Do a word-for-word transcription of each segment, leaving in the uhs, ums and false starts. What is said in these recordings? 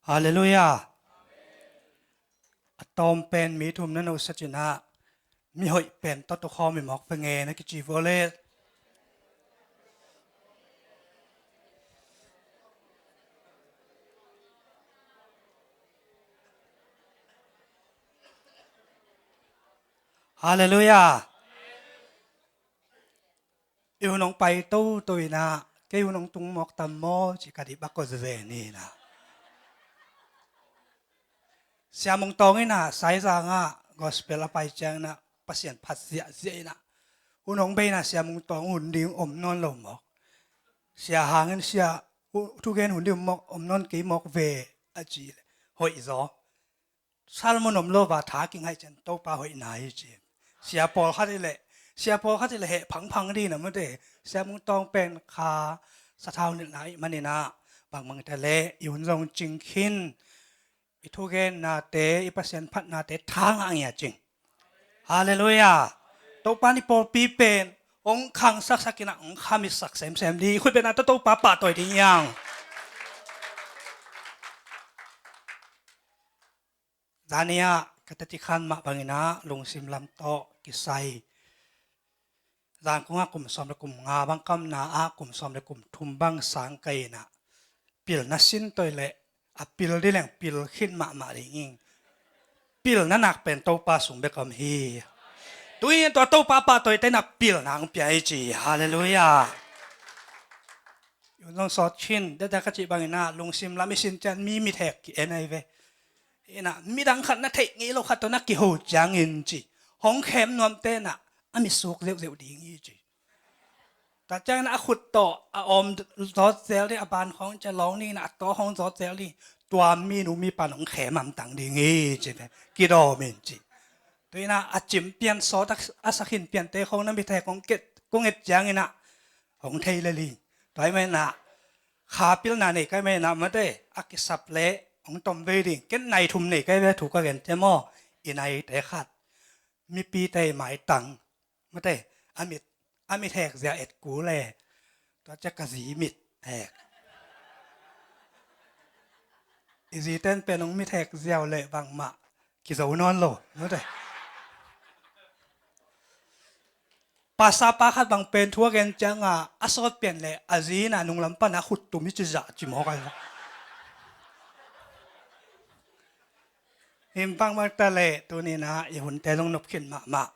Halleluiah. A tawm pen mi thum na nohsat in ah, mi hoih pen tawh tukhawm i mawk penge na kici vua le. Halleluiah. I hun hong pai toto in ah, kei hun hong tung mawk tam maw ci ka dih bak ko zeze ni in ah. Sia Mung Tawng in ah Saizang ah gospel a pai ciang in ah Pasian phat ziahziah in ah, hun hong bei in ah Sia Mung Tawng hun ding om nawn lo mawk. Sia hangin sia, hu-, thugen hun ding om mawk, om nawn kei mawk ve a ci le. Hoih zaw. Salmon om lo va tha kingaih ciang Topa hoihna hi ci. Sia pawlkhat i leh, sia pawlkhat i leh heh phangphang ding na mate. Sia Mung Tawng pen kha sathau nilhna i hih manin ah, bangbang ta leh i hun zong cing khin, i thugennate, i Pasian phatnate tha ngah ngiat cing. Halleluiah. Topa in i pawlpi pen hong khangsaksak in ah, hong khamitsak semsem ding. I khut bengna tawh Topa pahtawi ding hi hang. Zani ah ka teci khan mah bangin ah lungsim lam tawh kisai. Zangkong ah kum sawm le kum nga bang kamna ah kum sawm le kum thum bang sang ka in ah, pilna sin toi leh a pil ding leng pil khin mahmah ding ing. Pilna nak pen Topa sung bek om hi. Tu-in tua Topa pahtawi te in ah pilna hong pia hi ci. Halleluiah. I hun zong sawt khin, dada ka cih bangin ah lungsim lam i sin ciang mi mithek ki-en ahi ve. In ah midang khat na theih ngei lo khat tawh na kiho ciangin ci, hong khem nuamte in ah a mit suk zeuhzeuh ding hi ci. Tua ciangin a khut tawh a awm zawt zel ding, a ban khawng cia lawng ding in ah a taw khawng zawt zel ding. Tua mi nu mi pa in hong khem hamtang ding hi ci ve. Kidawm in ci. Tu-in ah a cim pian sawt a, a sa khin piante khawng na mithek hong ket, kong et ciangin ah hong thei lel hi. Tua ahih manin ah kha pilna nei ka hih manin ah mate, a kisap leh hong tom vei ding. Ken nai thum nei ka hi ve, thu ka gen te maw. I naite khat, mipite i maitang mate, a mit, a mit hek zia et kul e. Tua ciang ka zi mit hek. I zite in pen hong mit hek ziau leh bangmah kizo nawn lo mate. Pastor pa khat bang pen thu a gen ciang a, a sawt pian leh a zi in ah nunglam pan a khut tum i ci zah ci mawk a. Hih bang bang ta leh tuni in ah i hunte zong nop khin mahmah.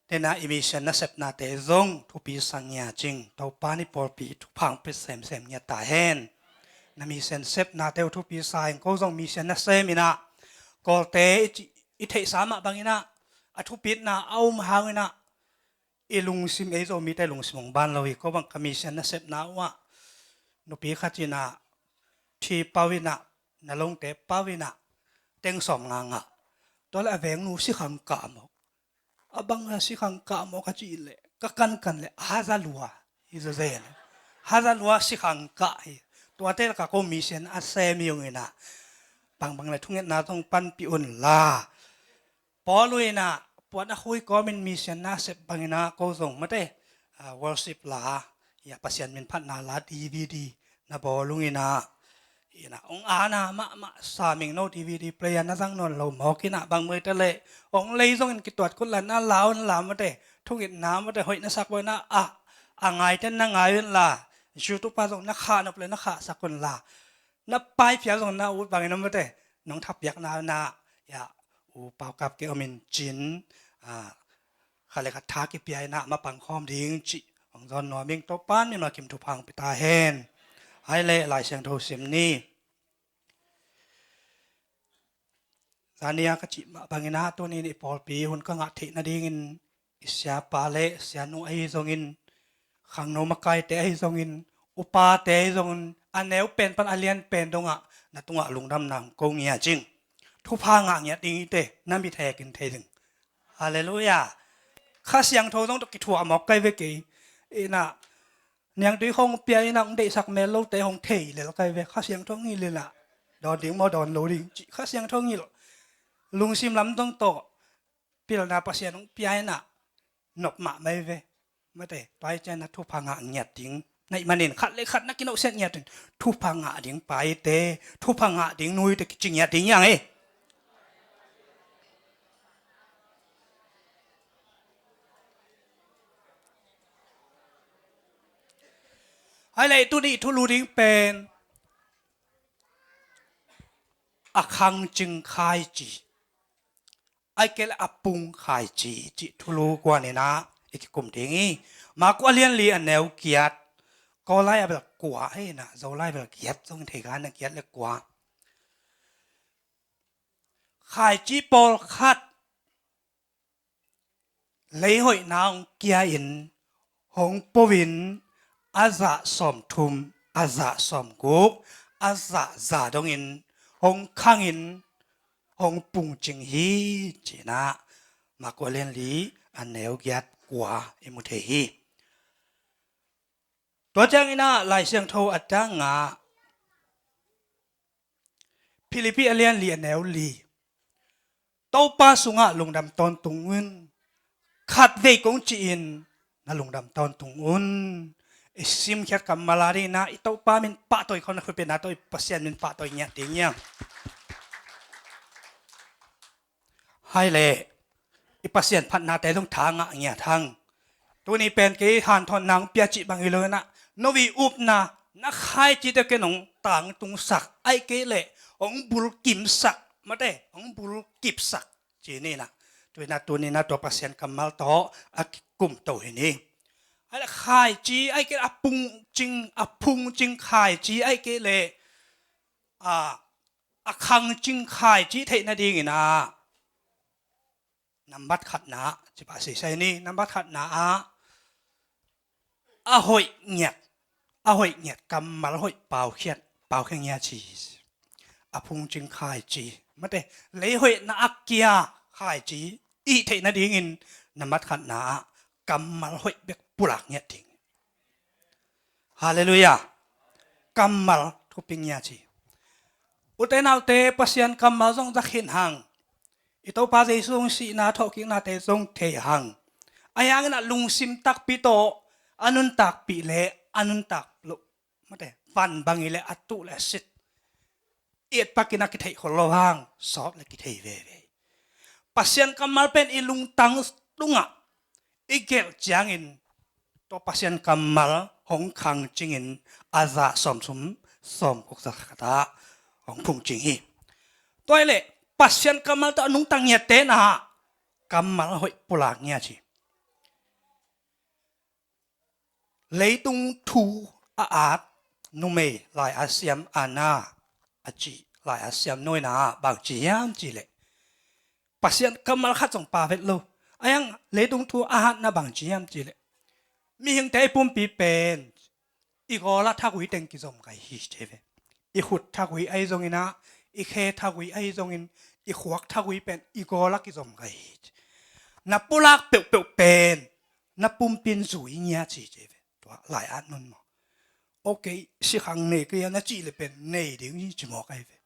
Tena i mission nasepnate zong thupi sa ngiat cing. Topa in i pawlpi thupha hong pia semsem ngiat ta hen. Na mission sepnate uh thupi sa in, ko zong mission na sem in ah, Kawlte i ci, i theihsa mah bangin ah, a thupitna a om hangin ah, i lungsim, ei Zomite lungsim hong ban lo hi. Ko bang ka mission nasepna uh ah, nupi khat in ah thi pau in ah, na longte pau in ah, teng sawm nga ngah. Tua leh a vengnu sikhang kah mawk. A bang a sikhang kah mawk a cih leh, ka kankan leh a haza lua hi zazen. Haza lua sikhang kah hi. Tuate lakah ko mission a sem hi ung in ah, bangbang leh thungetna zong panpih un la. Paul uh in ah puan a khui kawmin mission na sep bangin ah ko zong mate, ah, worship la, ia Pasian min phatna la D V D na bawl ung in ah, in ah hong ana mahmah sa ming no, D V D player na zang nawn lo mawk in ah, bang mawk ta leh hong lei zongin kituat kul la, na la un la mate, thungetna mate hoih na sak bangin ah, a ngaite na ngai un la, YouTube ah zong na khah nop leh na khahsak un la, na paiphial zong na ut bangin ah mate, nong thapiakna na, ia, U Pau Kap Khe om in cin, ah, khat leh khat tha kipia in ah mapang khawm ding cih hong zawn nuam ing. Topa in mimal kim thupha hong pia ta hen. Hai leh Lai Siangtho sim ni. Zani a ka cih mah bangin ah tuni in i pawlpi hun ka ngah theih nadingin i siapa leh sianu ahi zongin, khangno makaite ahi zongin, upate ahi zongin, a neu pen pan a lian pen dongah na tungah lungdamna hong ko ngiat cing. Thupha ngah ngiat ding hi te, na mit hek in thei ding. Halleluiah. Kha Siangtho zong tawh kithuah mawk ka hi ve kei. In ah niangtui khawng pia in ah hong deihsak mel lote hong thei lel ka hi ve. Kha Siangtho ngilh in ah, dawn ding maw dawn lo ding cih Kha Siangtho ngilh. Lungsim lam zong tawh pilna Pasian hong pia in ah nop mahmah hi ve. Mate, tua hi ciangin ah thupha ngah ngiat ding Na hih manin khat le khat na kinawhsiat ngiat in thupha ngah ding paite, thupha ngah ding nuite kici ngiat ding hi hang e. Hai leh tuni thulu ding pen a khangcing khaici, ai kei le a pung khaici cih thulu guan in ah i kikum ding hi. Marku a lian li a neu giat, Kawl lai a bel kua hi na, Zo lai bel giat zong thei ka na, giat le kua. Khaici pawlkhat leihoihna hong kia in, hong po in, a zah sawmthum, a zah sawmguk, a zah za dongin hong khang in, hong pungcing hi, ci-in ah Marku a lian li a neu giat kua i mu thei hi. Tua ciangin ah Lai Siangtho a tangah Philippi a lian li a neu li, Topa sungah lungdam tawntung un, khatvei kong ci-in na lungdam tawntung un. I simkhiat kammal a dingin ah i Topa min pahtawi khawm na, khutbetna tawh i Pasian min pahtawi ngiat ding hi hang. Hai leh i Pasian phatnate zong tha ngah ngiat hang. Tuni pen kei hanthawn nang pia cih bang hi lo in ah, no i upna na khaicite ken hong tangtungsak, ai kei leh hong bulkimsak, mate, hong bulkipsak ci ni in ah, tuni in ah, tuni in ah tua Pasian kammal tawh a kikum to hi ni. Ai leh khaici, ai kei leh a pungcing, a pungcing khaici, ai kei leh a, a khangcing khaici theih nadingin ah nambat khatna ah, ci pah seisai ni, nambat khatna ah a hoih ngiat, a hoih ngiat kammal hoih paukhiat, paukhia ngiat ci. A phungcing khaici, mate, leihoihna a kia khaici i theih nadingin nambat khatna ah kammal hoih bek pulak ngiat ding. Halleluiah. Kammal thupi ngiat hi. Ute naute, Pasian kammal zong za khin hang. I Topa Jesu hong sihna thawhkiknate zong thei hang. Ahi hangin ah lungsim takpi tawh a nuntakpih le a nuntak loh, mate, van bang hi le a tuh le a sit i etpakin a kitheih khol lo hang, sawt le kithei veve. Pasian kammal pen i lungtang tungah i gelh ciangin tua Pasian kammal hong khangcingin a zah sawmthum sawmguk, za khat ah hong phungcing hi. Tua hi leh Pasian kammal tawh a nungta ngiatte in ah kammal hoih pulak ngiat hi. Leitung thu a at numei lai-at siam Anna a cih lai-at siam nu in ah bang ci hiam cih leh, Pasian kammal khat zong pha vet lo. Ahi hang leitung thu a atna bang ci hiam cih leh, mihingte i pumpi pen i gawlah thagui teng kizom gai hi ci ve. I khut thagui ahi zongin ah, i khe thagui ahi zongin, i khuak thagui pen i gawlah kizom gai hi ci. Na pulak peuhpeuh pen na pumpi in zui ngiat hi ci ve. Tua lai-at nu in maw, okay, sikhang nei ka hia na cih leh pen nei ding hi ci mawk ahi ve.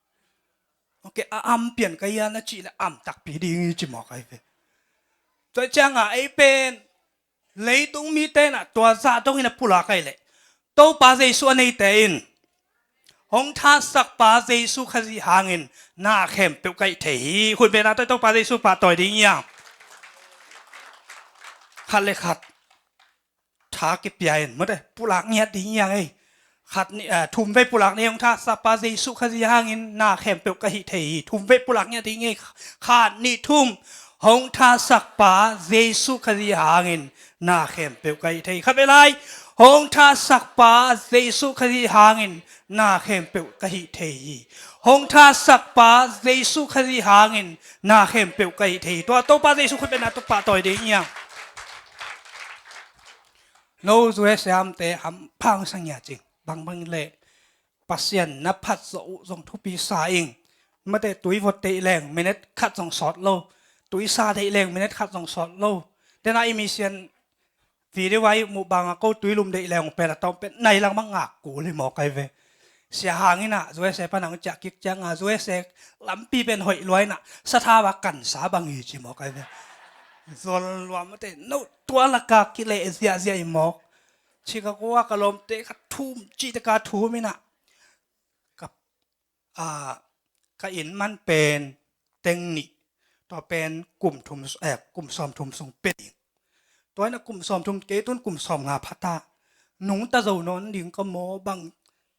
Okay, a am pian ka hia na cih leh am takpi ding hi ci mawk ahi ve. Tua ciangah ei pen leitung mite in ah tua zah dongin a pulak ahi leh, Topa Jesu a neite in hong thatsakpa Jesu Khazih hangin na khempeuh kaih thei hi. Khutbetna tawh Topa Jesu pahtawi ding hi hang. Khat le khat tha kipia in, mate, pulak ngiat ding hi hang ei. Khat ni, ah, thum vei pulak ni, hong thatsakpa Jesu Khazih hangin na khempeuh ka hih thei hi. Thum vei pulak ngiat ding ei. Khat, nih, thum. Hong thatsakpa Jesu Khazih hangin na khempeuh ka hih thei hi. Khat vei lai. Hong thatsakpa Jesu Khazih hangin na khempeuh ka hih thei hi. Hong thatsakpa Jesu Khazih hangin na khempeuh ka hih thei hi. Tua Topa Jesu khutbetna tawh pahtawi ding hi hang. No U S A amte hampha sa ngiat ing. Bangbang leh Pasian na phat zawh uh zong thupi sa ing. Mate, tui vot deih leng minute khat zong sawt lo. Tui sa deih leng minute khat zong sawt lo. Tena i mission video a i muh bangah ko tui lum deih leng pen a tawm pen nai lang bang ngak kul hi mawk ahi ve. Sia hangin ah U S A pan hong ciah kik ciangah U S A lampi pen hoih lua in ah sathau a kansa bang hi ci mawk ahi ve. Zol lua, mate, no tua laka kileh ziahziah hi mawk. Chicago ah ka lawmte ka thum cih teka thum inah ka, a, ka inn man pen teng nih, tua pen kum thum, eh, kum sawmthum sung pia ding. Tua inah kum sawmthum kei tun kum sawmnga phata nungta zo nawn ding ka maw bang,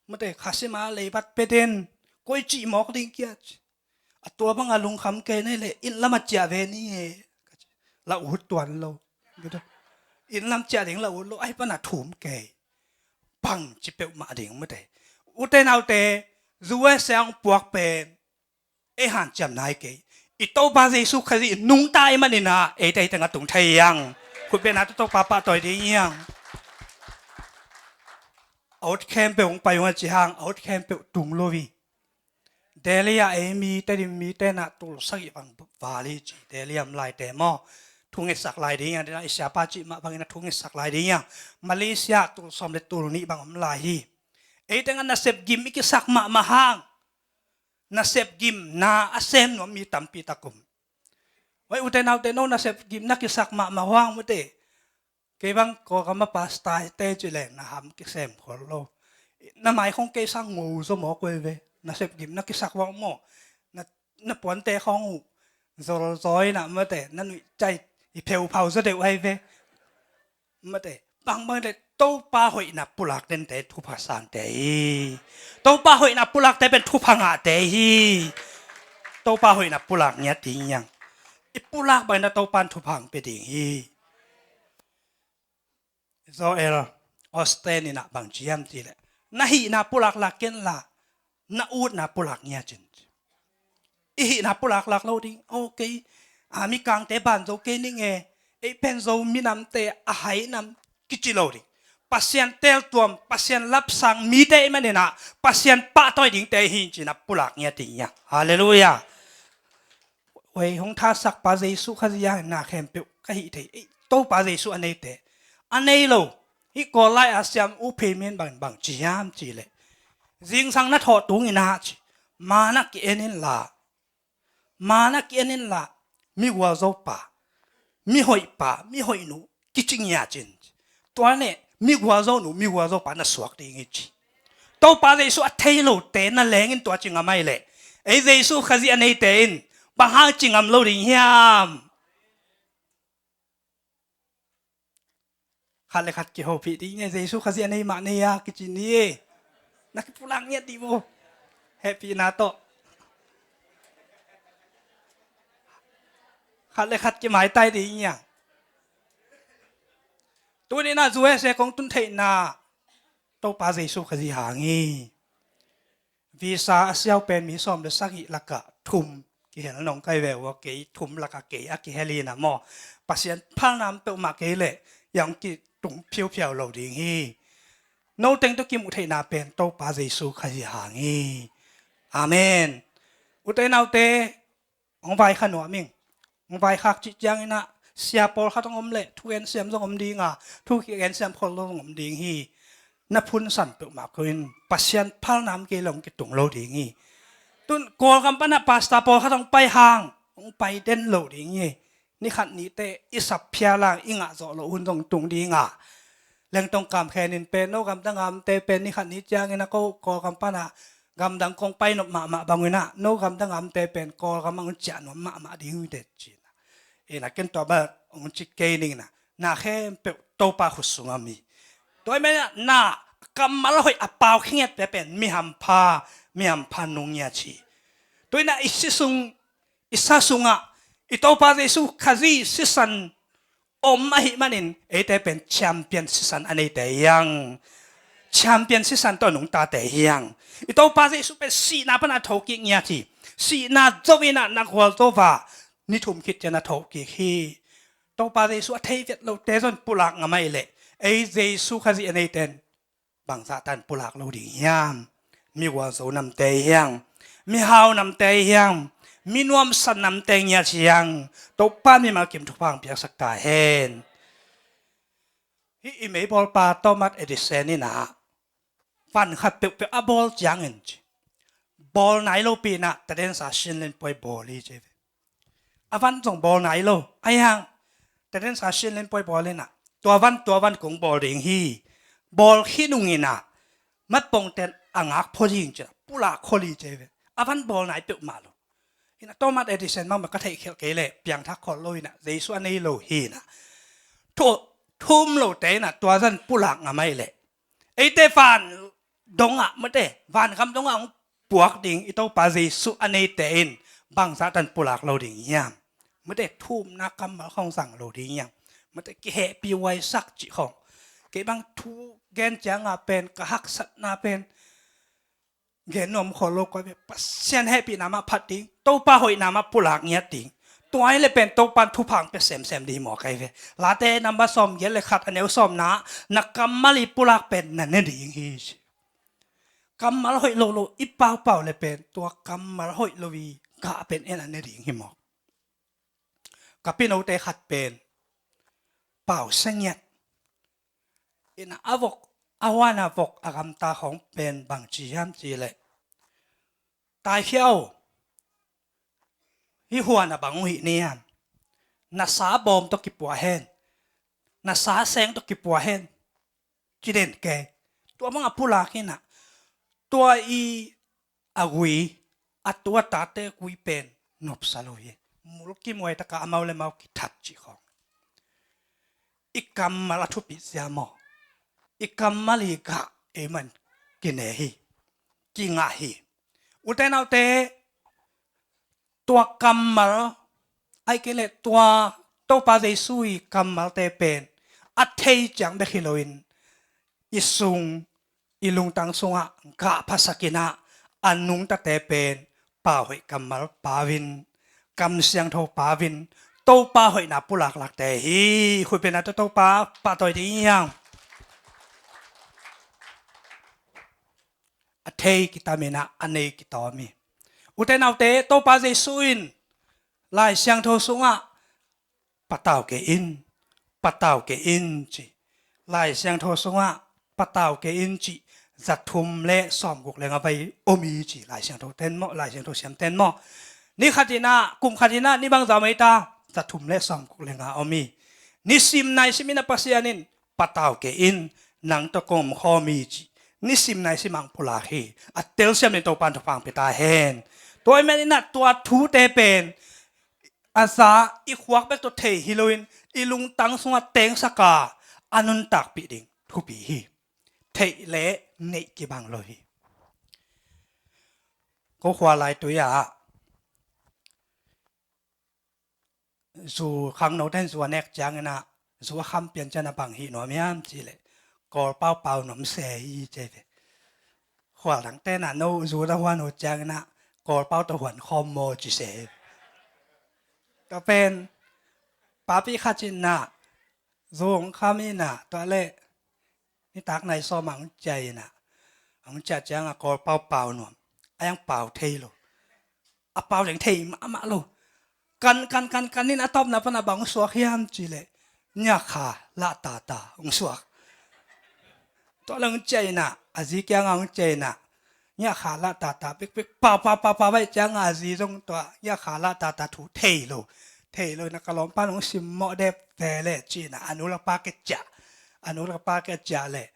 mate, khasima leibat pia den, koi cih mawk ding kia ci. A tua banga lungkham kei nei le inn lam a ciah ve ni e. La ut tuan lo. Inn lam ciah ding la ut lo, ai pana thum kei. Bang ci peuhmah ding mate. Ute naute, zu e siang puak pen ei hanciam nai kei. I Topa Jesu Khazih nungta i maninah eite eite nga tung thei hiang. Khutbetna tu Topa pahtawi ding hiang. A ut khempeuh hong pai hong a ci hang, a ut khempeuh tung lo hi. Delhi ah ei mi Tedim mite na tul sagih bang val hi ci. Delhi ah om laite maw, thungetsak lai ding hiang. Dena i siapa cih mah bangin a thungetsak lai ding hiang. Malaysia tul sawm le tul nih bang om lai hi. Ei tengah nasep gim i kisak mahmah hang, nasep gim na a sem nuam mi tampi tak om. Oi, ute naute, no nasep gim na kisak mahmah huang mute. Kei bang Kawlgam a pastor te ci leng na ham kisem khol lo. Na mai khong kei sang ngo zo maw koi ve. Nasep gim na kisak huang maw. Na, na puante khong uh zolzoi na mate, na nuih cai i pheuphau zo deuh ai ve. Mate, bangbang le Topa hoihna pulak dente thupha sangte hi. Topa hoihna pulakte pen thupha ngahte hi. Topa hoihna pulak ngiat ding hiang. I pulak bangna Topan thupha ang pe ding hi. Joel Osteen inah bang ci hiam cih leh, na hihna pulak lak ken la, na utna pulak ngiat cin. I hihna pulak lak lo ding. Okay. A, mikangte ban zo kei ning e. Ei pen zo minamte a hai nam kici lo ding. Pasian teltuam, Pasian lapsang mite i maninah Pasian pahtawi dingte hi cinah pulak ngiat ding hiang. Halleluiah. Oi, hong thasakpa Jesu Khazih hangin na khempeuh ka hih thei. Ei, Topa Jesu a neite, a nei lo. Hih Kawl lai a siam U Phei Min bangin bang ci hiam cih leh, zingsang na thawh tung inah ci. Mana ki-en inla, mana ki-en inla, migualzopa, mihoihpa, mihoihnu kici ngiat cin. Tua ne migualzonu, migualzopa na suak ding hi ci. Topa Jesu a thei lote na lengin tua ci ngam ai leh, ei Jesu Khazih a neite in bang hang ci ngam lo ding hiam? Khat le khat kihopih ding e, Jesu Khazih a nei mah nei a kici ni e. Na kipulak ngiat dih bo. Hehpihna tawh khat le khat kimaitai ding hiang. Tuninah U S A kong tun theihna Topa Jesu Khazih hang hi. Visa a siau pen mi sawm le sagih lakah thum kihel nong kai ve ua, kei thum lakah kei a kihel hi na maw. Pasian phalna om peuhmah kei leh hiang kitung phiuphiau lo ding hi. No teng tawh kimuh theihna pen Topa Jesu Khazih hang hi. Amen. Ute naute, hong vaikha nuam ing. Hong vaikhak cih cianginah sia pawlkhat hong om leh thugen siam zong om dinga, thu kigen siam khol lo zong om ding hi. Na phunsan peuhmah ko in Pasian phalna om kei lo hong kitung lo ding hi. Tun Kawlgam panah pastor pawlkhat hong pai hang hong pai den lo ding hi. Nikhat nihte i sap phial hang i ngah zawh loh hun zong tung dinga, lengtong kamkhen in pen no gamdang amte pen nikhat ni ciangin a ko Kawlgam panah gamdang kong pai nop mahmah banginah no gamdang amte pen Kawlgam ang ciah nuam mahmah ding uh hi te cina. Ina ken tua bang hong ci kei ningna, na khempeuh Topa khut sungah mi. Tua i menah na kammal hoih a pau khingetpia pen mi hampha, mi hampha nung ngia ci. Tua inah i si sung, i sa sungah i Topa Jesu Khazih sisan om ahih manin eite pen champion sisan a neite hiang. Champion sisan tawh nungtate hiang. I Topa Jesu pen sihna pana thokik ngiat hi. Sihna zo inah na gual zo va ni thum khit cian a thokik hi. Topa Jesu a thei vet lote zon pulak ngam ai leh ei Jesu Khazih a neiten bangzah tan pulak lo ding hiam? Mi gualzo namte hiang, mi hau namte hiang, mi nuamsa namte ngiat hiang. Topa mimal kim thupha ang piaksak ta hen. Hih i meibawlpa Thomas Edison inah van khat peuhpeuh a bawl ciangin ci, bawl nai lopi inah tadensa sinlen puai bawl hi ci ve. A van zong bawl nai lo. Ahi hang tadensa sinlen puai bawl inah tua van tua van kong bawl ding hi. bawl khin ung inah, matpongten a ngak phot ding ci-a pulak khol hi ci ve. A van bawl nai peuhmah lo. Inah Thomas Edison mahmah ka theihkhelh kei leh piangthak khol lo inah Jesu a nei lo hi inah, thu, thu um lote inah tua zan pulak ngam ahih leh, eite van dongah, mate, vangam dongah hong puak ding i Topa Jesu a neite in bangzah tan pulak lo ding hiam? Mate, thu umna kammal khawng zang lo ding hiam? Mate, kihehpih huaisak cih khawng. Kei bang thu gen ciangah pen ka haksatna pen gen nuam khol lo koi ve. Pasian hehpihna mah phat ding, Topa hoihna mah pulak ngiat ding. Tua hi leh pen Topan thupha hong pia semsem ding hi mawk ahi ve. Late number sawmgiat le khat, a neu sawmna, na kammal i pulak pen na ne ding hi ci. Kammal hoih lo lo i paupau leh pen tua kammal hoih lo i gah pen en a ne ding hi mawk. Ka pinote khat pen pau sengiat inah a vok, a huan a vok a gamta khawng pen bang ci hiam cih leh, taikhia aw, hih huan a bang uh hih ni hiam? Na sa bawm tawh kipua hen, na sa seng tawh kipua hen, ci den kei. Tua bang a pulak inah, tua i a gui, a tu a tate gui pen nopsa lo hi. Mulkimhuai takah amau le mau kithat cih khawng. I kammal a thupih sia maw? I kammal i gah ei man kine hi, kingah hi. Ute naute, tua kammal, ahih kei leh tua Topa Jesu i kammalte pen a thei ciang bek hi loin, i sung, i lungtang sungah gah phasak inah, a nungtate pen pau hoih kammal pau in, kam siangtho pau in, Topa hoihna pulaklakte hi. Khuipi na tawh Topa pahtawi ding hiam? A thei kitam inah a nei kitawm hi. Ute naute, Topa Jesu in Lai Siangtho sungah patau kei in, patau kei in ci. Lai Siangtho sungah patau kei in ci zathum le sawmguk le nga vai om hi ci Lai Siangtho ten maw, Lai Siangtho siam ten maw. Ni khat inah, kum khat inah ni bangzah om ei ta? Zathum le sawmguk le nga om hi. Nisim naisim inah Pasian in patau kei in, nang tawh kong om khawm hi ci. Nisim naisim ah hong pulak hi. A telsiam in Topan thupha hong pia ta hen. Tua ahih manin ah tua thute pen a za i khuak bek tawh thei hi loin i lungtang sungah tengsak a, a nuntakpih ding thupi hi. Theih leh neih kibang lo hi. Ko khua Laitui ah zu khangnote in zu a nek ciangin ah, zu a kham pian ciang a bang hih nuam hiam cih leh, Kawlpau pau nuam se hi ci ve. Khual dangte in ah no zu na huan uh ciangin ah, Kawlpau tawh huan khawm maw ci se hi. Tua pen papi khat in ah zu hong kham in ah, tua leh nitak nai sawm ah hong ciah in ah, hong ciah ciang a Kawlpau pau nuam, a hiang pau thei lo. A pau leng thei mahmah lo. Kan kan kan kan in a tawpna pan a bang hong suak hiam cih leh, ngiakha lahtata hong suak. Tua leh hong ciah in ah, a zi kiang ah hong ciah in ah, ngiakha lahtata pekpek pau pau pau pau baih ciang a, a zi zong tua ngiakha lahtata thu thei lo. Thei lo in ah, ka lawmpa in hong simmawh dep ve leh ci in ah, a nu leh pa kiang ciah. A nu leh pa kiang ciah leh,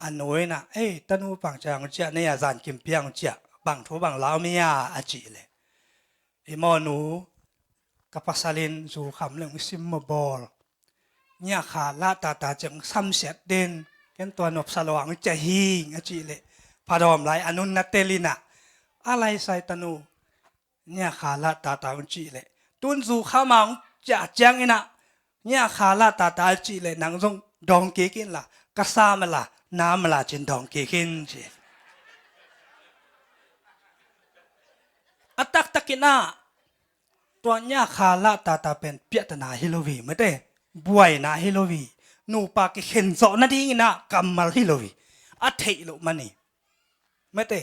a nu in ah, ei, tanu bang ciang hong ciah, nei a zan kim piang hong ciah, bang thu bang la om hia a cih leh, ei maw nu, ka pasal in zu kham leh hong simmawh bawl, ngiakha lahtata ciang samsiat den, ken tua nopsa lo ah hong ciah hing a cih leh, phadawm lai a nu in na tel in ah, a lai sai tanu, ngiakha lahtata hong cih leh, tun zu kham a hong ciah ciangin ah, ngiakha lahtata a cih leh nang zong dawng kik inla, ka sa mala, na mala ci-in dawng kik in ci. A taktak in ah, tua ngiakha lahtata pen piahtana hi lo hi, mate, buaina hi lo hi. Nupa kikhen zawh nadingin ah kammal hi lo hi. A theih loh man hi. Mate,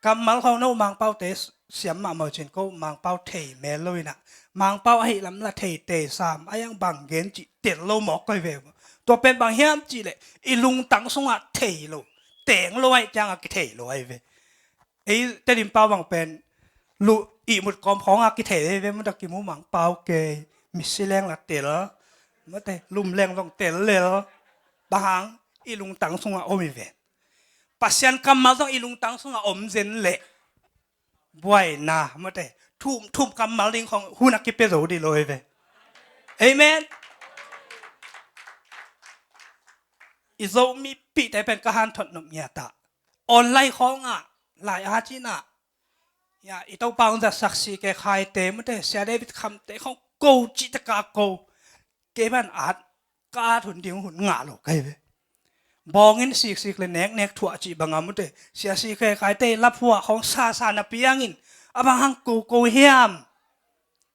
kammal khawng no Mangpaute siam mahmah uh cin, ko Mangpau thei mel lo in ah, Mangpau ahih lam lah thei, te sam a hiang bang gen cih tel lo mawk koi ve. Tua pen bang hiam cih leh, i lungtang sungah thei lo, teng lo ahih ciang a kithei lo ahi ve. Ei Tedim pau bang pen lu ihmut kawm khawng a kithei ahi ve, mate, kimu Mangpau kei, misi leng lah tel, mate, lum leng zong tel lel. Bang hang, i lungtang sungah om hi ve. Pasian kammal zong i lungtang sungah om zen leh buaina, mate, thumthum kammal ding khong hun a kipia zo dih lo hi ve. Amen. I Zomipihte pen ka hanthot nop ngiat ah, online khawngah, lai a cinah, ya, i Topa hong zatsak si kekhaite, mate, Sia David Khamte khong ko cih taka ko. Kei ban at, ka at hun ding hun ngah lo ka hi ve. Bawngin siksik le neknek thuah cih banga, mate, Sia si kekhaite laphuah khong sasa na piangin, a bang hang koko hiam?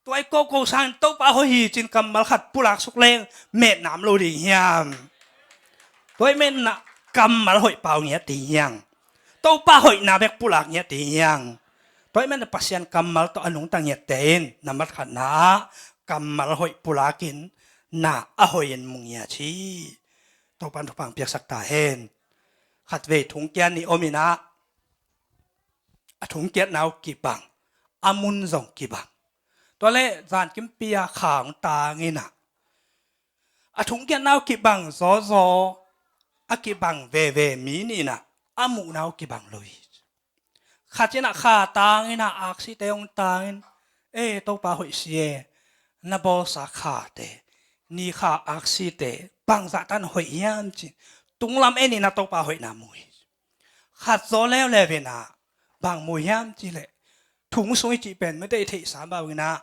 Tua i koko sangin Topa hoih hi cin kammal khat pulak suk leng metna om lo ding hiam? Tua i metna kammal hoih pau ngiat ding hiang. Topa hoihna bek pulak ngiat ding hiang. Tua i metna Pasian kammal tawh a nungta ngiatte in na matkhatna ah kammal hoih pulakin na a hoih in mu ngiat hi. Topan thupha piaksak ta hen. Khatvei thungkiat nih om inah, a thungkiatna uh kibang, a mun zong kibang. Tua leh zankimpi a kha hong tang inah, a thungkiatna uh kibang zawzaw, a kibang veve mi nih inah, a muhna uh kibang lo hi. Khat cinah kha tang inah, aksite hong tangin, e, Topa hoih si e, na bawlsa khate, ni kha aksite bangzah tan hoih hiam cin, tunglam en inah Topa hoihna mu hi. Khat zaw leuleu inah bang mu hiam cih leh, thung sung i cih pen mate i theihsa bau inah,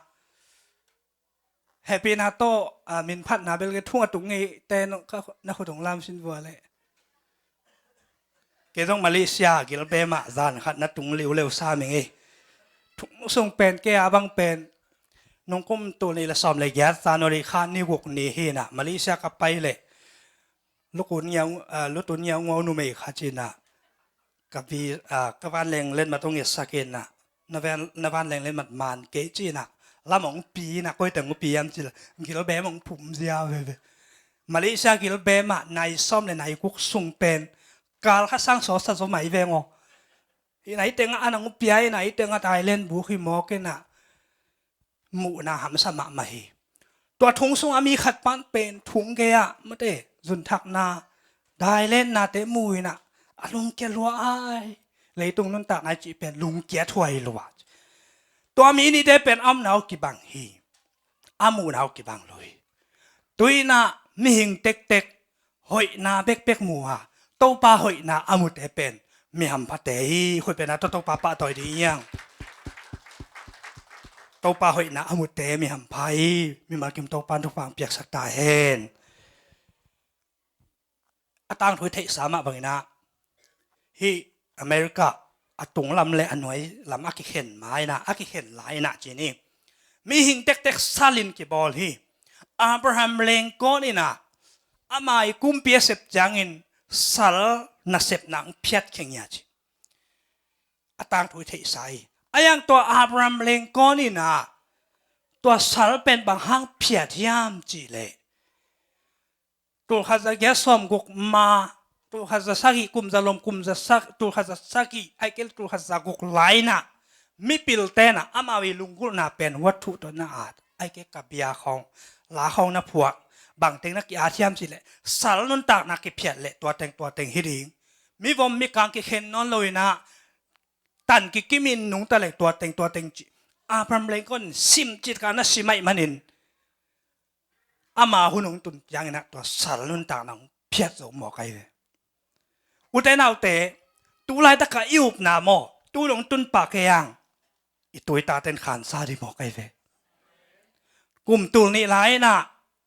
hehpihna tawh, a, minphatna bel kei thung a tung ngei te, na khut hong lam sin vua leh. Kei zong Malaysia Gilbem ah zan khat na tung liuleu sa ming ei. Thung sung pen kei a bang pen nungkum tul nih le sawm le giat January kha ni guk ni hi inah Malaysia ka pai leh, lukun ngiau, ah, lutun ngiau ngau numei khat cinah, ka vi, ah, ka vanleng letmat hong etsak inah, na van, na vanleng letmat man kei cinah, lam hong pi inah, koi teng hong pi hiam cih leh Gilbem hong phum zia veve. Malaysia Gilbem ah nai sawm le nai guk sung pen kal kha sang sawsa zo mai veng aw. Hi nai tengah an hong pia inah, hi tengah Thailand buk hi mawk inah, muhna hamsa mahmah hi. Tua thung sungah mi khat pan pen thung gei-ah mate zunthakna, dailetnate mu inah, a lungkia lua ai. Leitung nuntakna i cih pen lungkia thuai lua. Tua mi nihte pen a omna uh kibang hi, a muhna uh kibang lo hi. Tu inah mihing tektek hoihna bekbek mu a, Topa hoihna a mute pen mi hamphate hi. Khuipen a tawh Topa pahtawi ding hiang. Topa hoihna a mute mi hampha hi. Mimal kim Topa in thupha piaksak ta hen. A tangthu i theihsa mah bang inah, hih America a tunglam le a nuai lam a kikhen ma inah, a kikhen lai inah ci ni. Mihing tektek salin kibawl hi. Abraham Lincoln inah, ama i kumpi a sep ciangin sal nasepna hong phiat khia ngia ci. A tangthu i theihsa hi. A yang tua Abraham Lincoln inah, tua sal pen bang hang phiat hiam cih leh, tulkhat za giat sawm guk ma, tulkhat za sagih, kum za lom, kum za sagih, tulkhat za sagih, ahih kei leh tulkhat za guk lai inah, mipil tenah amau i lunggulhna pen wathuh tawh na at, ahih kei leh ka bia khawng, la khawng na phuak, bangteng na ki-at hiam cih leh, sal nuntakna kiphiat leh tua teng tua teng hi ding. Mivom mikang kikhen nawn lo inah, tan kikimin nungta leh tua teng tua teng cih. Abraham Lincoln sim cih ka na sim ahih manin, ama hun hong tun ciang inah tua sal nuntakna hong phiat zo mawk ahi ve. Ute naute, tu laitak a i upna maw, tu dong tun pah kei ang, i tuitaten khansa dih mawk ahi ve. Kum tul nih lai inah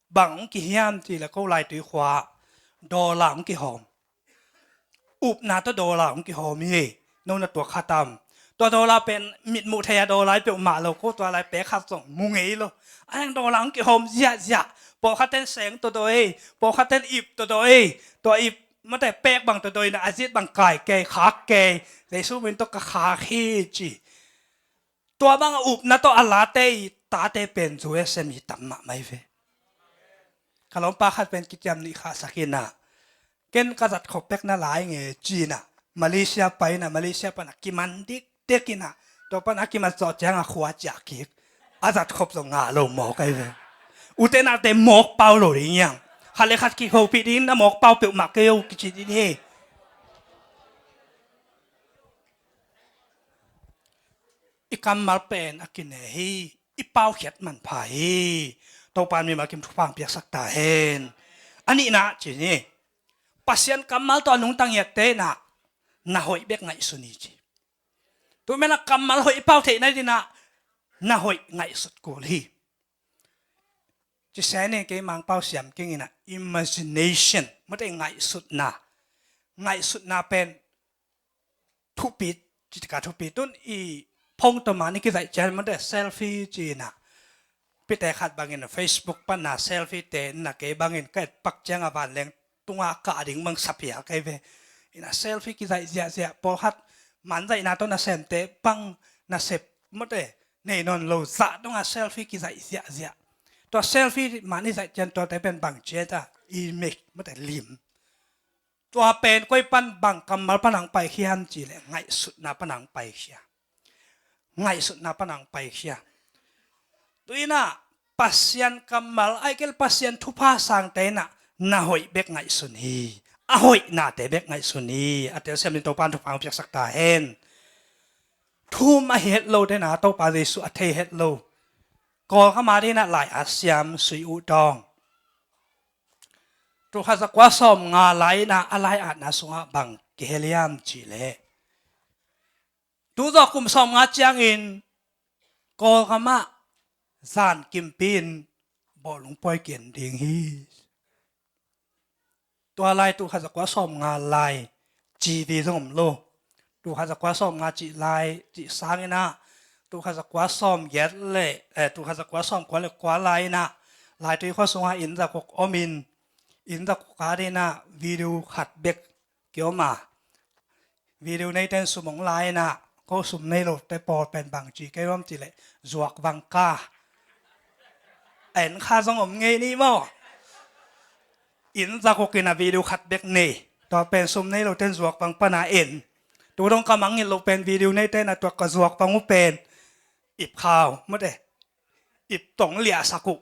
bang hong kihiam cih leh, ko Laitui khua dollar hong kihawm. Upna tawh dollar hong kihawm hi. No na tuak kha tam? Tua dollar pen mitmuh thei a dollar peuhmah lo, ko tua lai pek khat zong mu ngei lo. A heng dollar hong kihawm ziahziah. Pawlkhatten seng tawdaw ei, pawlkhatten ip tawdaw ei. Tua ip mate pek bang tawdaw inah, a zit bang kai kei, khak kei. Jesu min tawh ka khak hi ci. Tua bang a upna tawh a late i tate pen U S A mi tam mahmah hi ve. Ka lawmpa khat pen kiciam nih khahsak inah, ken ka zat khop pek na lai nge ci inah, Malaysia pai inah, Malaysia pan a kiman dikdek inah, tua pan a kimat zawh ciang a khua ciah kik. A zat khop zong ngah lo mawk ahi ve. Ute naute, mawk pau lo ding hiang. Khat le khat kihopih ding a mawk pau peuhmah kei o kici ding hi. I kammal pen a kine hi. I paukhiat manpha hi. Topa in mimal kim thupha piaksak ta hen. A nihna ci ni. Pasian kammal tawh a nungta ngiatte in ah na hoih bek ngaihsun hi ci. Tu mena kammal hoih i pau theihna dingin ah na hoih ngaihsut kul hi. Ci se ning kei Mangpau siam keng in ah imagination. Mate ngaihsutna. Ngaihsutna pen thupi, citika thupi tun i phone tawh mah ni kizaih cian mate selfie ci in ah. Pite khat bangin Facebook pan a selfie te in ah kei bangin ka et pak ciang a vanleng tungah kah ding bang sapia kei ve. In ah selfie kizaih ziahziah pawlkhat manzaihna tawh nasemte bang nasep mate nei nawn lo zah dongah selfie kizaih ziahziah. Tua selfie mah ni zaih cian tuate pen bang ciat a image mate lim. Tua pen koi pan bang kammal pan ang paikhia hiam cih leh ngaihsutna pan ang paikhia. Ngaihsutna pan ang paikhia. Tu in ah Pasian kammal ahih kei leh Pasian thupha sangte in ah na hoih bek ngaihsun hi. A hoihnate bek ngaihsun hi. A telsiam ding Topa in thupha piaksak ta hen. Thu um a hi het lote in ah Topa Jesuh a thei het lo. Kawlgam a ding in ah lai a siam Sui U Tawng. Tul khat za kua sawm nga lai in ah a lai atna sungah bang kihel hiam cih leh tu zawh kum sawm nga ciangin Kawlgam ah zan kimpi in bawlung puai ki-en ding hi. Tua lai tul khat za kua sawm nga lai G V zong om lo. Tul khat za kua sawm nga cih lai cih sang in ah tul khat za kua sawm giat le eh, tul khat za kua sawm kua le kua lai in ah Laitui khua sungah inn za kua om in, inn za kua a ding in ah video khat bek ki-om a. Video neite in sum hong la in ah ko sum nei lote pawl pen bang ci kei om cih leh zuak vang ka. En kha zong om ngei ni maw. Inn za kua in ah video khat bek nei. Tua pen sum nei lote in zuak vang pan a en. Tu dong ka mangngilh lo pen video neite in ah tua ka zuak vang uh pen ip khau mate. Ip tong liahsak uh.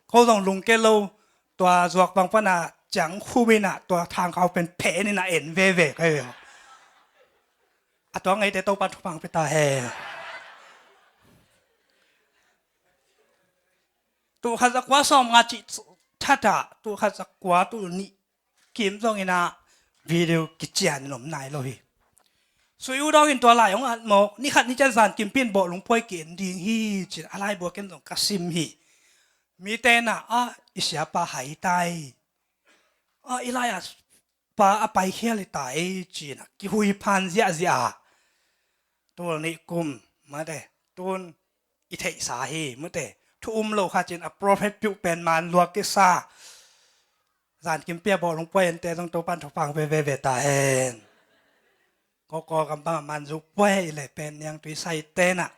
Ko zong lungke lo. Tua zuak vang pan a ciang khum in ah tua thangkhau pen phen in ah en veve ka hi uh. A tua ngeite Topa in thupha pia ta hen. Tul khat za kua sawm nga cih that ah tul khat za kua tul nih kim zong in ah video kician in om nai lo hi. Sui U Tawng in tua lai hong at mawk ni khat ni ciang zan kimpi in bawlung puai ki-en ding hi ci in a laibu ah ken zong ka sim hi. Mite in ah a i siapa hai tai. A i lai a pa a paikhia hi tai ci in ah kihuiphan ziahziah a. Tul nih kum mate tun i theihsa hi mate thu um lo kha ci in a prophet piuh pen man luak kisa. Zan kimpi a bawlung puai ente zong Topa in thupha pia veve ta hen. Ko Kawlgam bang a manzu puai le pen niangtui sai te in ah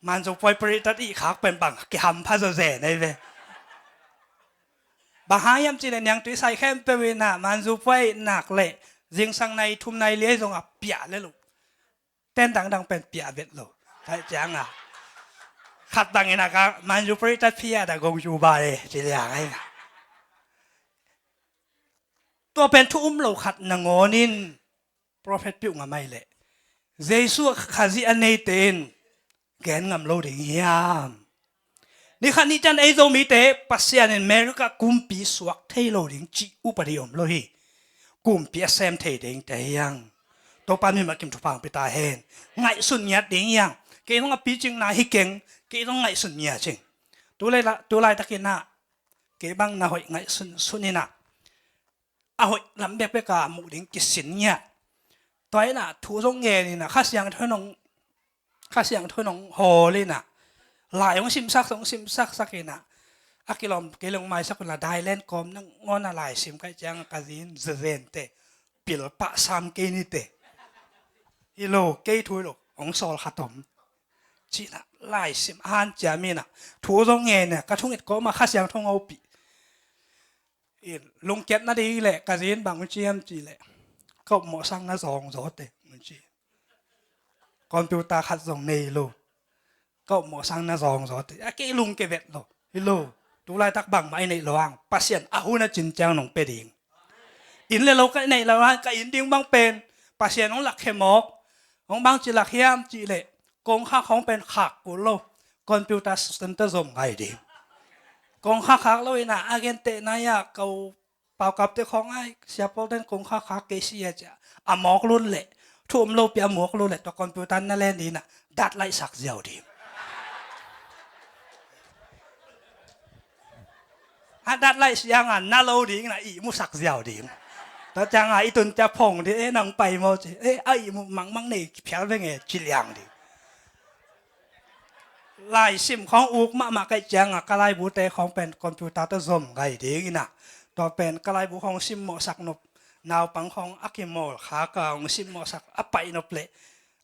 manzu puai paritat i khak pen bang kihampha zawzen ei ve. Bang hang hiam cih leh niangtui sai khempeuh in ah manzu puai nak leh zingsang nai thum nai li ei zong a piah le lo. Ten dangdang pen piah vet lo. Kaih ciang a khat dang in a ka manzu paritat phiat a gong zu ba e ci liang ai. Tua pen thu um lo khat nangawn in prophet piuh ngam ai leh Jesuh Khazih a neite in gen ngam lo ding hiam? Ni khat ni ciang ei Zomite Pasian in America kumpi suak thei lo ding cih upadi om lo hi. Kumpi a sem thei ding te hiang. Topa in mimal kim thupha pia ta hen. Ngaihsun ngiat ding hiang. Kei zong a picingna hi keng. Kei zong ngaihsun ngiat cing. Tulai la, tulai takin ah kei bang na hoih ngaihsun sun in ah a hoih lam bekbek a muh ding kisin ngiat. Tua in ah thu zong ngen in ah Kha Siangtho in hong Kha Siangtho in hong hawl in ah lai hong simsak hong simsaksak in ah a kilawm kei leh hong maisak un la dailen kawm nangawn a lai sim kaih ciang a ka zin zazente pilpah sam kei nite. Hi lo kei thu hi lo hong sawl khat om. Ci in ah lai sim a hanciam in ah thu zong ngen in ah ka thunget kawm ah Kha Siangtho hong hopih. Lungkiat nading leh ka zin bang uh ci hiam cih leh ka upmawh sang na zawng zaw te un ci. Computer khat zong nei lo. Ka upmawh sang na zawng zaw te a kei lungke vet lo hi lo. Tu laitak bangmah i neih lo hang, Pasian a hun a cin ciang nong pia ding. Inn le lo ka neih lo hang, ka inn ding bang pen Pasian hong lakkhe mawk. Hong bang ci lak hiam cih leh, kong khak hong pen khak kul lo. Computer system tawh zom ngai ding. Kong khak khak lo ina, a gentehna ia, ko paukapte khong ai, sia Paulten kong khak khak kei si ia cia. A mawk lut leh, thu om lo pi a mawk lut leh, tua computer na len dina, dat laih sak ziau ding. A dat laih siang a na lo ding na ihmu sak ziau ding. Tua ciang a i tun cia phong ding, e nang pai maw ci, e a ihmu mangmang nei phial veng e ci liang ding. Lai sim khong uk mahmah kaih ciang a ka laibute khong pen computer tawh zom ngai ding ina. Tua pen ka laibu khong sim mawhsak nop, naupang khong a kimawl kha ka hong sim mawhsak a paih nop leh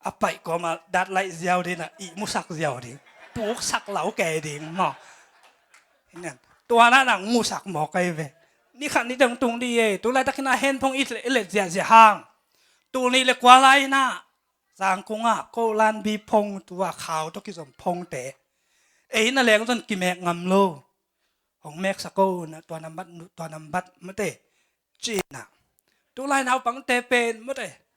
a paih kawma dat laih ziau ding a ihmu sak ziau ding. Puk sak lau kei ding maw. Tua na nang musak maw kai ve. Ni khat ni dang tung di e. Tu laitakin a hen phong i let ziahziah hang. Tu ni le kua lai na. Zangkung ah ko lan bi phong tua khau tawh kizom phong te. Ei na leng zon kimek ngam lo. Hong meksak ko na tua nambat, tua nambat mate. Ci na. Tu lai naupang te pen mate.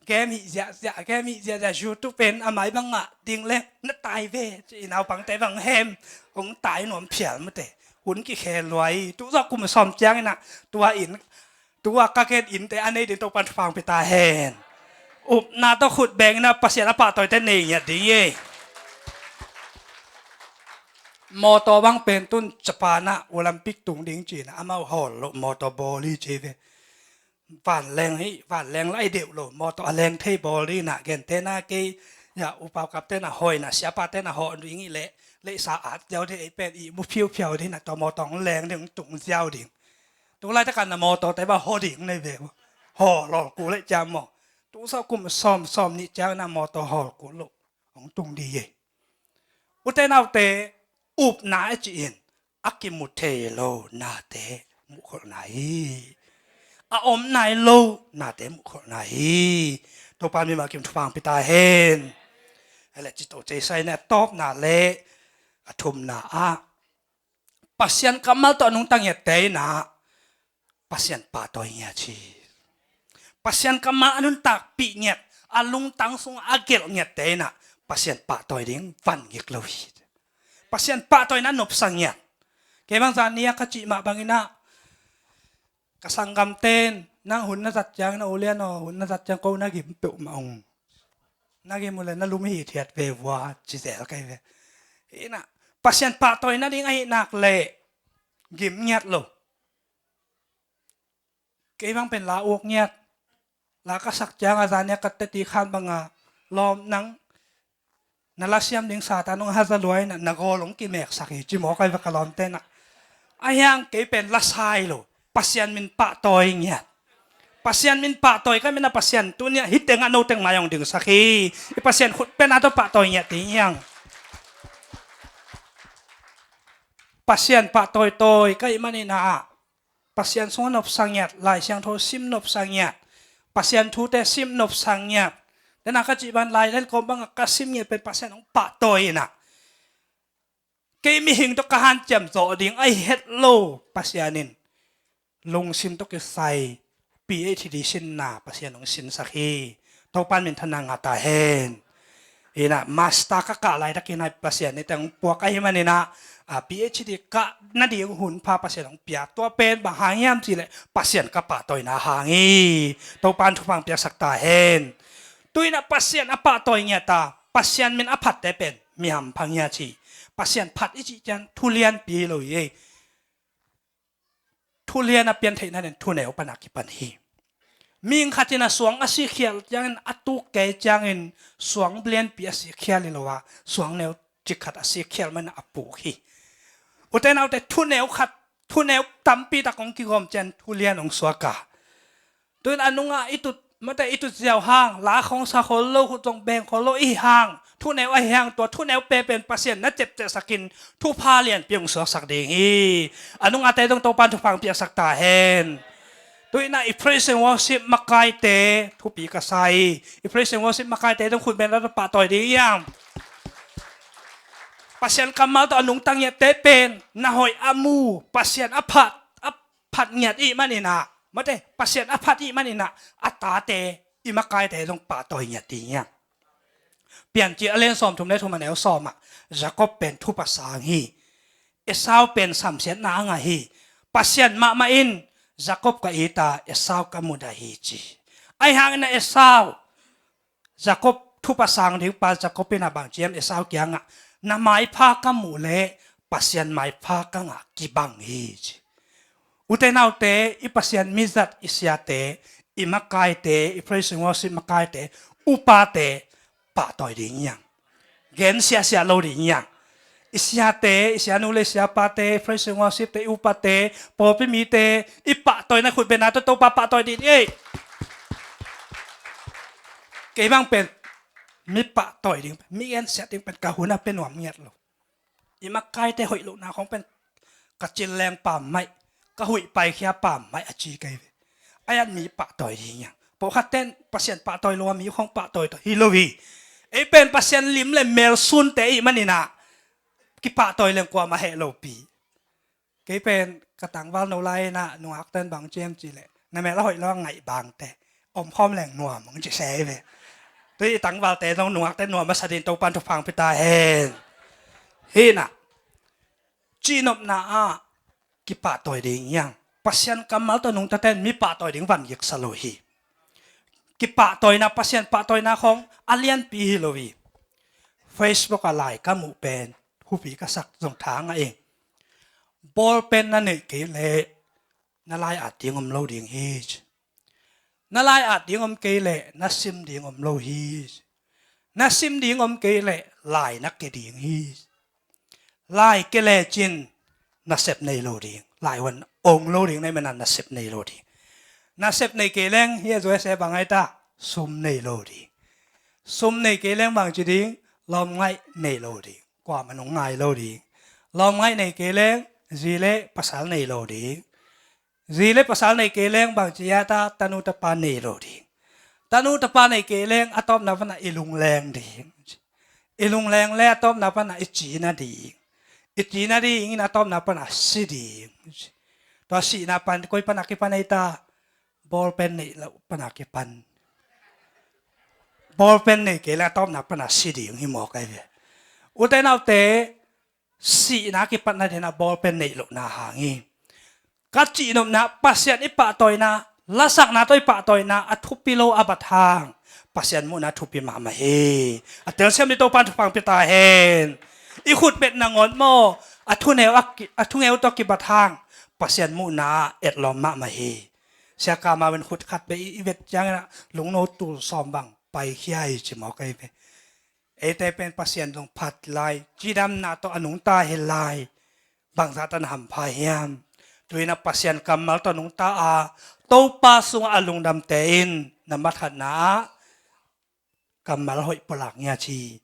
Game hi ziahziah, game hi ziahziah, YouTube pen a mai bang ah ding le na tai ve. Ci naupang te bang hem. Hong tai nuam phial mate. Hun kikhel luai. Tu zawh kum sawm ciang ina. Tua in, tua ka gen innte a nei ding Topan thupha pia ta hen. Upna tawh khut beng ina Pasian a pahtawite nei ngiat ding e. Mawtaw bang pen tun Japan ah Olympic tung ding ci ina amau hawl lo mawtaw bawl hi ci ve. Vanleng hi, vanleng lai deuh lo mawtaw a leng thei bawl ding ina gentehna kei ia upaukapte na hawina siapate na hawh ding i leh leisa at ziau ding ei pen ihmu phiuphiau ding ina tua mawtaw hong leng ding hong tung ziau ding. Tu laitakan na mawtaw te ba haw ding nei ve. Haw lawl ku leh ciam maw. Tu sawh kum sawm sawm nih ciang na mawtaw hawl ku lo. Hong tung di e. Ute naute upna e ci in a kimu thei lo nate muhkholhna hi. A om nai lo nate muhkholhna hi. Topa mi ma kim thupha pia ta hen. Ele ci to cei sai na tawpna le a thumna ah Pasian kammal tawh a nungta ngiatte inah Pasian pahtawi ngiat hi. Pasian kammal a nuntakpih ngiat, a lungtang sungah a gelh ngiatte inah Pasian pahtawi ding van ngik lo hi. Pasian pahtawina nopsa ngiat. Kei bang zan ni a ka cih mah banginah ka sanggamten nang hun na zat ciangin a ulian aw hun na zat ciang ko na gim peuhmah ung. Na gim uh le na lum hithiat ve vua ci zel kai ve. Inah Pasian pahtawi nading ahih nak leh gim ngiat lo. Kei bang pen la uk ngiat. La ka sak ciang a zan ni a ka teti khan banga lawm nang na lasiam ding Satan hong haza luai na na gawl hong kimeksak hi ci mawk ai va ka lawmte na. A hiang kei pen la sai lo. Pasian min pahtawi ngiat. Pasian min pahtawi ka min a Pasian tuni a hi tengah no teng mai hong dingsak hi. I Pasian khut pen a tawh pahtawi ngiat ding hiang. Pasian pahtawi tawi ka ih manin ah Pasian sungah nopsa ngiat, Lai Siangtho sim nopsa ngiat, Pasian thute sim nopsa ngiat. Dena ka cih ban Lai Len kawm bangah ka sim ngiat pen Pasian hong pahtawi inah kei mihing tawh ka hanciam zawh ding a hi het lo Pasian in lungsim tawh kisai PhD sinna Pasian hong sinsak hi. Topan minthanna ngah ta hen. Inah master ka kah laitakin ah Pasian nih teng puak ahi maninah a PhD kah nading hun pha Pasian hong pia. Tua pen bang hang hiam cihleh Pasian ka pahtawina hang hi. Topan thupha piaksak ta hen. Tu inah Pasian a pahtawi ngiat a Pasian min a phatte pen mi hampha ngiat hi. Pasian phat i cih cian thu lianpi hi lo hi. Thulian a pian theihna nen thuneu pana kipan hi. Mihing khatin a suang a sikkhial ciangin a tuk kei ciangin suang lianpi a sikkhial hi lo a suang neu cikkhat a sikkhial mana a puk hi. Ute naute thuneu khat thuneu tampi tak hong kigawm cian thulian hong suak a. Tuin a nungah i tut mate i tut ziau hang la khong sa khol lo khut zong beng khol lo i hang thuneu ahi hang tua thuneu pepen Pasian na cepcehsakin thupha lianpi hong suaksak ding hi. A nungah te dong Topan thupha hong piaksak ta hen. Tuinah i praise and worship makaite thupi ka sa hi. I praise and worship makaite dong khut beng la pahtawi ding hiam. Pasian kammal tawh a nungta ngiatte pen na hoih a mu, Pasian a phat, a phat ngiat ih maninah, mate, Pasian a phat ih maninah a tate, i makaite zong pahtawi ngiat ding hiang. Piancil a lian sawmthum le thum a neu sawmah, Jacob pen thupha sang hi. Esau pen samsiatna a ngah hi. Pasian mahmah in Jacob ka it a, Esau ka mudah hi ci. Ahi hangin a Esau, Jacob thupha sang ding pa Jacob in a bang ci hiam, Esau kiangah, na maipha ka muh leh Pasian maipha ka ngah kibang hi ci. Ute naute, i Pasian mizat, i siate, i makaite, i praise and worship makaite, upate pahtawi ding hiang. Gen siahsiah lo ding hiang. I siate, i sianu le siapate, praise and worship te, i upate, pawlpi mite, i pahtawina khutbetna tawh Topa pahtawi ding ei. Kei bang pen mi pahtawi ding, mi gensiat ding pen ka hun a pia nuam ngiat lo. I makaite hoih lohna khong pen ka cil leng pammaih, ka huih paikhia pammaih a ci kei ve. Ai at mi pahtawi ding hiang. Pawlkhat ten Pasian pahtawi lo a mi khong pahtawi tawh hi lo hi. Ei pen Pasian lim le mel sunte ih maninah kipahtawi leng kuamah heh lopi. Kei pen ka tangval no lai inah nungakten bang ci hiam cih leh, na mel a hoih lo a ngaih bangte omkhawm leng nuam hong ci se hi ve. Tui i tangvalte zong nungakte nuam a sa ding Topan thupha hong pia ta hen. Hinah cihnopna ah kipahtawi ding hiang. Pasian kammal tawh nungtaten mi pahtawi ding van giksa lo hi. Kipahtawina, Pasian pahtawina khong a lianpi hi lo hi. Facebook ah lai ka muh pen, hupi ka sak zong tha ngah ing. Bawlpen na neih kei leh na lai at ding om lo ding hi. Na lai at ding om kei leh na sim ding om lo hi. Na sim ding om kei leh lai na ke ding hi. Lai ke lecin nasep nei lo ding. Lai huan ong lo ding, na hih manin nasep nei lo ding. Nasep nei kei leng hi a zuai se bang ai ta, sum nei lo ding. Sum nei kei leng bang ci ding, lawmngaih nei lo ding. Kuamah nung ngai lo ding. Lawmngaih nei kei leng zi le pasal nei lo ding. Zi le pasal nei kei leng bang ci a ta, tanu tapa nei lo ding. Tanu tapa nei kei leng a tawpna pana i lungleng ding. I lungleng le a tawpna pana i cina ding. I cina ding in a tawpna pana si ding. Tua sihna pan koi pana kipan ei ta, bawlpen neih loh pana kipan. Bawlpen nei kei le a tawpna pana si ding hi mawk ai ve. Ute naute, sihna kipatna dena bawlpen neih lohna hang hi. Ka cihnopna, Pasian i pahtawina, lasakna tawh i pahtawina a thupi lo a bat hang Pasian muhna thupi mahmah hi. A telsiam ni Topan thupha hong pia ta hen. I khutbet nangawn maw, a thuneu a ki-, a thungeu tawh kibat hang Pasian muhna etlawm mahmah hi. Siakama ven khut khat be i, i vet ciangin a lungno tul sawm bang paikhia hi ci mawk ai ve. Eite pen Pasian zong phat lai, cidamna tawh a nungta hi lai. Bangzah tan hampha hiam? Tuina Pasian kammal tawh nungta a, Topa sungah a lungdamte in na mathatna ah kammal hoih pulak ngiat hi.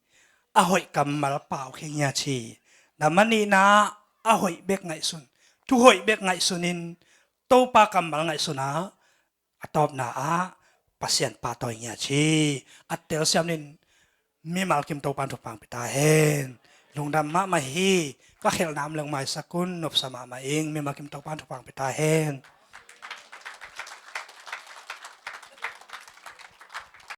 A hoih kammal pau khia ngiat hi. Na manihna ah a hoih bek ngaihsun, thu hoih bek ngaihsun in Topa kammal ngaihsun a, a tawpna ah Pasian pahtawi ngiat hi. A telsiam nin mimal kim Topan thupha hong pia ta hen. Lungdam mahmah hi. Ka khelhna om leng maisak un, nopsa mahmah ing. Mimal kim Topan thupha hong pia ta hen.